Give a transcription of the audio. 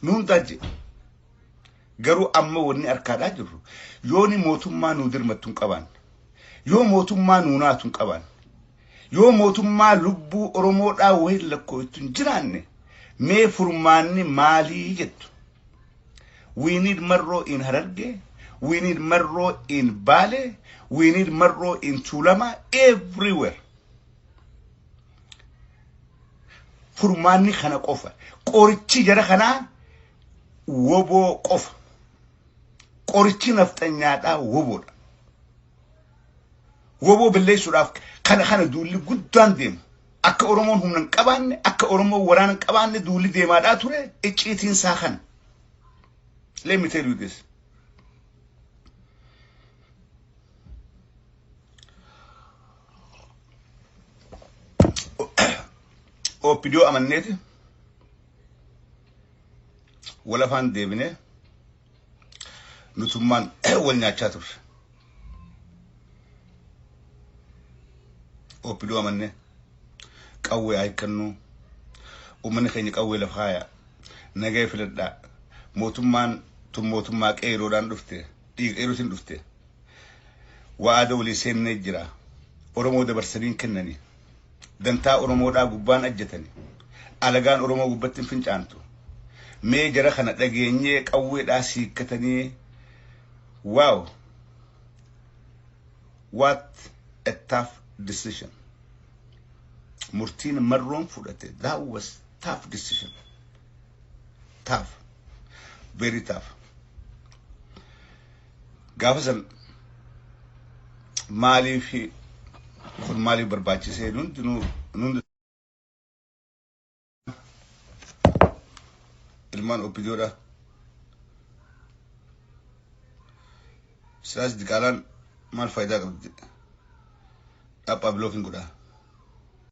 Nu hundaa je'e. Garuu amma wanni arkaadhaa jirru yooni mootummaa nuu dirmattu hin qabaanne, yoo mootummaa nuu naatu hin qabaanne, yoo mootummaa lubbuu Oromoodhaa wahin lakkooytu hin jiraanne mee furmaanni maalii jettu? We need Marroo in Harargee, we need Marroo in Baale, we need Marroo in Tuulama, everywhere. Furmaanni kana qofa. Qorichi jara kanaa woboo qofa. Qorichi nafxanyaadhaa woboodha. Woboo balleessuudhaaf kana kana duulli guddaan deemu. Akka Oromoon humna hin qabaanne, akka Oromoon waraana hin qabaanne duulli deemaadhaa ture icciitiin isaa kana. Let me tell you this. OPDO amanneeti wal afaan deebinee nutummaan wal nyaachaa turre. OPDO amannee qawwee haa hiikkannuu uummanni keenya qawwee lafa kaayaa nagaya filadhaa mootummaan tun mootummaa qeeroodhaan dhufte dhiiga qeerootiin dhufte wa'aada walii seennee jira Oromoo dabarsanii hin kennanii dantaa Oromoodhaa gubbaan ajjatani alagaan Oromoo gubbatti hin fincaantu mee jara kana dhageenyee qawweedhaa siikkatanii wow what a tough decision murtiin marroon fudhate that was tough decision tough very tough gaafa san maaliif kun maaliif barbaachisee hundinuu hundi ilmaan oppidoodha silaas diqaalaan maal faayidaa qabdi dhaphaa bilookiin godhaa.